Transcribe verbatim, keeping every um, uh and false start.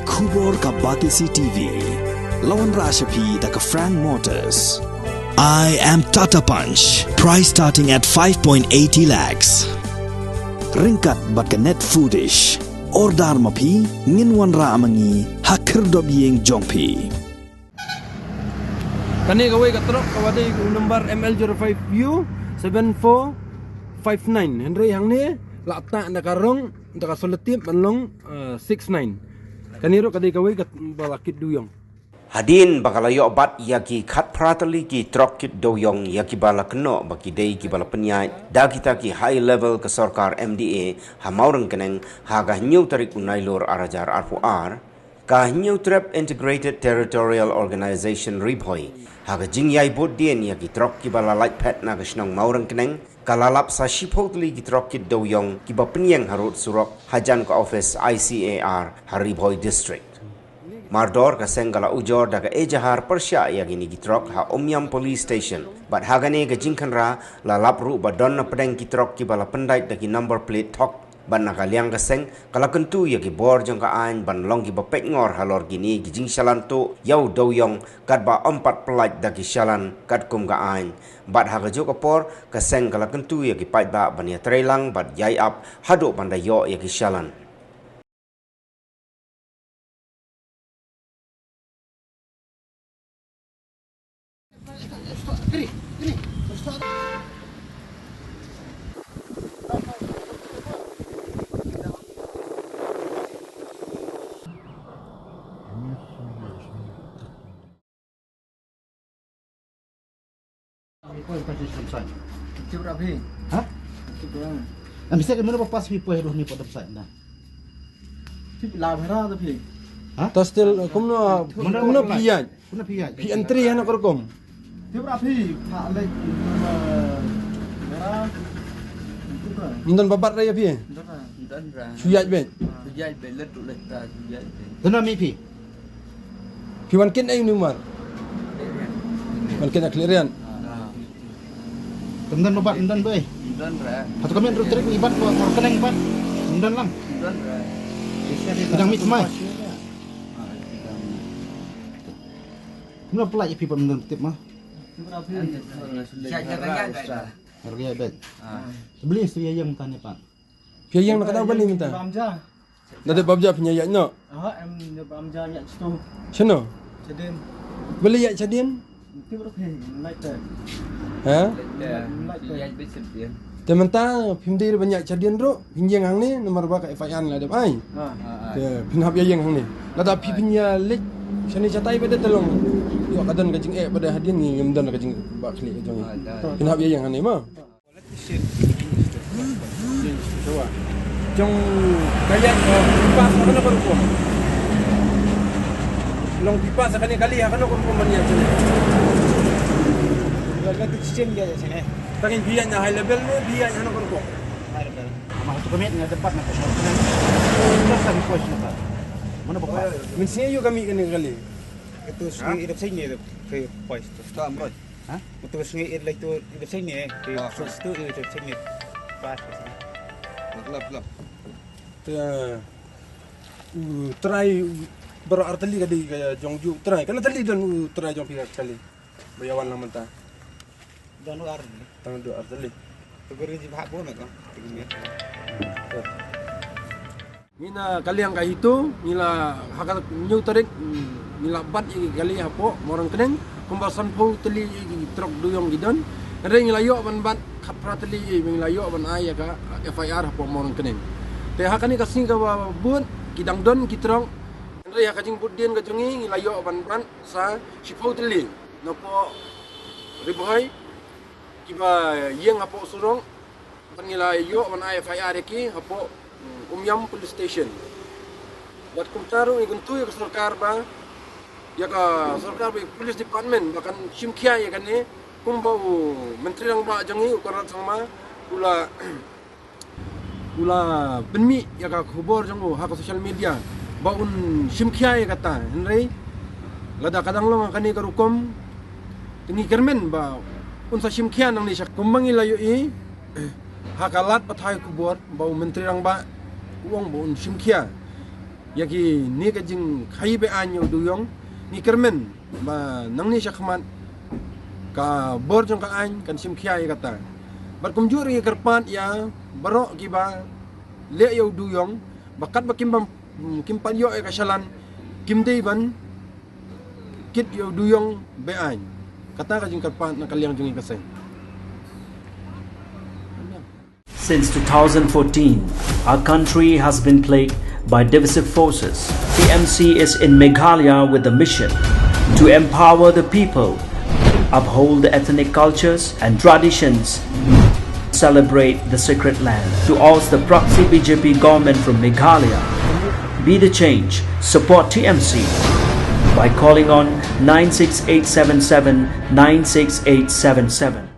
Khubor ka Batesi T V. La wanrah sha phi da ka Frank Motors. I am Tata Punch. Price starting at five point eighty lakhs. Ryngkat bad ka Net Foodish. Order ma phi, ngin wanrah ma ngi ha khyrdop ïing jong phi. Kane kawei ka trok ka wa dei u number M L zero five U seven four five nine. Hynrei hangne la tah na ka rong, na ka solitip ban long, eh, six nine. Kane ruh ka dei kawei ka ba la kit dewïong. Hadien ba ka la ïoh bat ïa ki khatphra tylli ki trok kit dewïong ïa ki ba la kynnoh ba ki dei ki ba la pynïaid da kita ki high level ka sorkar M D A ha Mawryngkneng ha ka hynñiew tarik u Nailur ar hajar arphew ar. Ka Hynñiewtrep Integrated Territorial Organization Ri Bhoi, ha ka jingïaibud dien ïa ki trok ki ba la lait phet na ka shnong Mawryngkneng, ka la lap sa shiphew tylli ki trok kit dewïong ki ba pynïeng harud surok hajan ka office I C A R ha Ri Bhoi District. Mardor ka seng ka la ujor da ka ejahar pyrshah ïa kine ki trok ha Umiam Police Station. Bad ha kane ka jingkhynra la lap ruh ba don na pdeng ki trok ki ba la pyndait da ki number plate thok. Bad na ka liang ka seng, ka la kyntu ïa ki bor jong ka aiñ ban long ki ba peit ngor halor kine ki jingshlan tuh ïa u dewïong katba ym pat pyllait da ki shlan katkum ka aiñ. Bad ha kajuh ka por, ka seng ka la kyntu ïa ki paidbah ban ïatreilang bad ïai ap haduh ban da ïoh ïa ki shlan. Tip ra phi. Ha? Tip ra. Am, mesti mano ba pass phi poi ruh ni pada pesawat na. Tip la bhera da phi. Ha? Ta still, kumno, kumno phi ïaid? Kumno phi ïaid? Phi entry hana ka rukom. Tip ra phi, pha lek, eh, bhera. Tip ra. Ym don ba bat ra ïa phi? Ym don ra. Ym don ra. Shu ïaid beit. Shu ïaid beit, leit ruh leit ta, shu ïaid beit. Dona mi phi. Phi wan kit ei u number? Wan kit na Khliehriat. Ym don ba bat, ym don ba ei. Ym don ra. Hato ka mih ruh tarik ni bat, ko, ko kyneng bat. Ym don lang. Ym don ra. Dang mih thymmai. Kumno phi la ïa phi ba ym don tip ma? Ïa ka ïa beit. Ïa ka ïa beit. Beli stu ïa ïeng tang ïa pat. Phi ïeng na ka dang bali mynta. Bam ja. Na dep bam ja phi ïeng noh. Aha, em ne bam ja ïa stu. Shano? Shadien. Bali ïa shadien. Tip ruh phi, night time. Ha? Night time. Te mynta phim dei ban ïa shadien ruh, phin ïeng hangne namar ba ka F I R la dep ai. Ha. Te phin hap ïa ïeng hangne. Lada phi phin ïa leit shane shatai ba dei te long. Ïoh ka don ka jingeh ba dei hadien ngi ngim don ka jingbakhlieh ka jong ngi. Phin hap ïa ïeng hangne ma. Jong ka ïa, eh, phi pass ha kano ka rukom? Long phi pass ha kane kali ha kano ka rukom ban ïa chene? Ïa ka tu chin ïa chene. Tangin phi ïa na high level ne phi ïa na kano ka rukom? High level. Ma tu kami nga dapat na ko. Terus ang ko sini pa. Mana pa? Min sini yu kami kane kali. Itu sini idap sini idap ke pois tu. Tam boy. Ha? Utu sngi ir lai tu ir sini, eh. Ke sus tu ir sini. Pas ke sini. Lap, lap. Te, u trai, u, baroh ar tylli ka dei ka jong ju trai. Kano tylli don u trai jong phi ka kali? Ba ïa wan lang mynta. Don u ar tylli. Tang don ar tylli. Tu beri ji bhak bo na ko. Ngi na ka liang ka hitu, ngi la ha ka hynñiew tarik, mm, ngi la bat ïa ki kali hapoh Mawryngkneng, kumba sanphew tylli ïa ki trok dewïong ki don. Hynrei ngi la ïoh ban bat khatphra tylli ïa, ngi la ïoh ban ai ïa ka F I R hapoh Mawryngkneng. Te ha kane ka sngi kaba bud, ki dang don ki trok. Hynrei ha ka jingbud dien ka jong ngi, ngi la ïoh ban bat sa shiphew tylli napoh Ri Bhoi, kiba ïeng hapoh surok. Bad ngi la ïoh ban ai F I R ïa ki hapoh, mm, Umiam Police Station. Bad kumta ruh ngi kyntu ïa ka sorkar ba, ïa ka sorkar ba, Police Department ba kan shim khia ïa kane, kumba u Myntri Rangbah jong ngi u Conrad Sangma u la, u la pynmih ïa ka khubor jong u ha ka social media ba un shim khia ïa kata, hynrei lada ka dang long ha kane ka rukom, te ngi kyrmen ba un sa shim khia nangne sha, kumba ngi la ïohi ha ka lad pathai khubor ba u Myntri Rangbah u ong ba un shim khia. Ïa kine ka jingkhaïi be-aiñ ïa u dewïong, ngi kyrmen ba nangne shakhmat ka bor jong ka aiñ kan shim khia ïa kata. Bad kumjuh ruh ngi kyrpad ïa baroh kiba leh ïa u dewïong ba katba kim bam, kim pat ïoh ïa ka shalan, kim dei ban kit ïa u dewïong be-aiñ. Kata ka jingkyrpad na ka liang jong ngi ka seng. Since two thousand fourteen, our country has been plagued by divisive forces. T M C is in Meghalaya with the mission to empower the people, uphold the ethnic cultures and traditions, celebrate the sacred land. To oust the proxy B J P government from Meghalaya, be the change, support T M C by calling on nine six eight seven seven nine six eight seven seven.